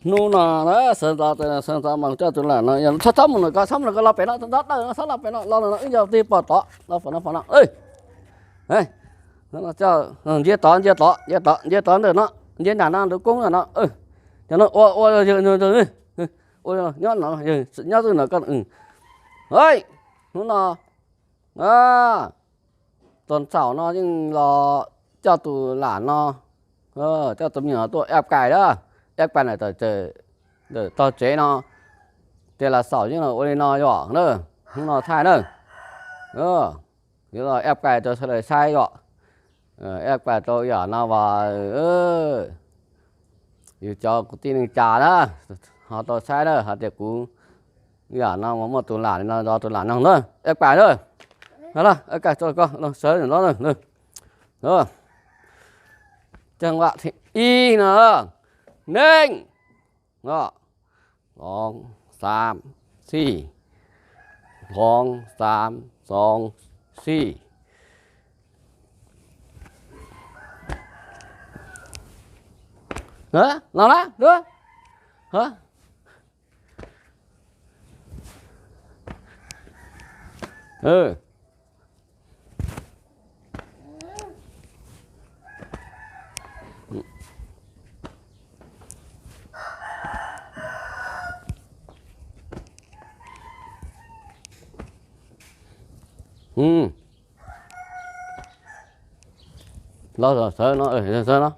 Hnub no na sawv ntxov sawv ntxov mas coj tus lam no, txhob txhob mus nram ko, txhob mus nram ko, los pem no, txhob dawj no, txhob los pem no, los no wb yog tig pom tod, los pem no, pem no. Ntsia tod, ntsia tod, ntsia tod, ntsia tod ntawm no, ntsia nram no tus koob no. Cov no ua ua ua nyob no, nyob twg no ko. Hnub no tuam txhaum no yeej los coj tus lam no, coj tus me nyuam tuaj eb kais na, eb kais ntawm tog tsev no, tias lam xaum yeej los ua li no yom na. Hnub no thaij na, yuav los eb kais rau sawv daws saib yom, eb kais rau yam no as, yus cov kwv tij neej tsa na, ho tau saib na hais tias kuv yam no mas muaj tus lam li no, tus lam no na, eb kais na. Eb kais rau ko, sawv ntxov na. Caj vaj thib ib no, neej, o, xoov, xaam, xij, xoov, xaam, xoov, xij. Los na, Los sawv no, sawv no,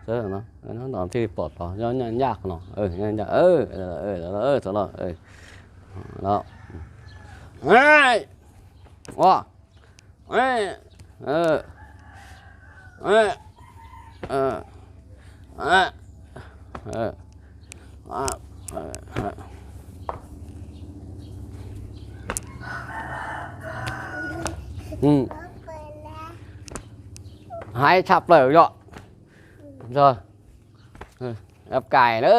sawv no, no thiaj pom tod, nyob ncaj no, ncaj, sawv los, hais tshaj plaws yom. Eb kais na.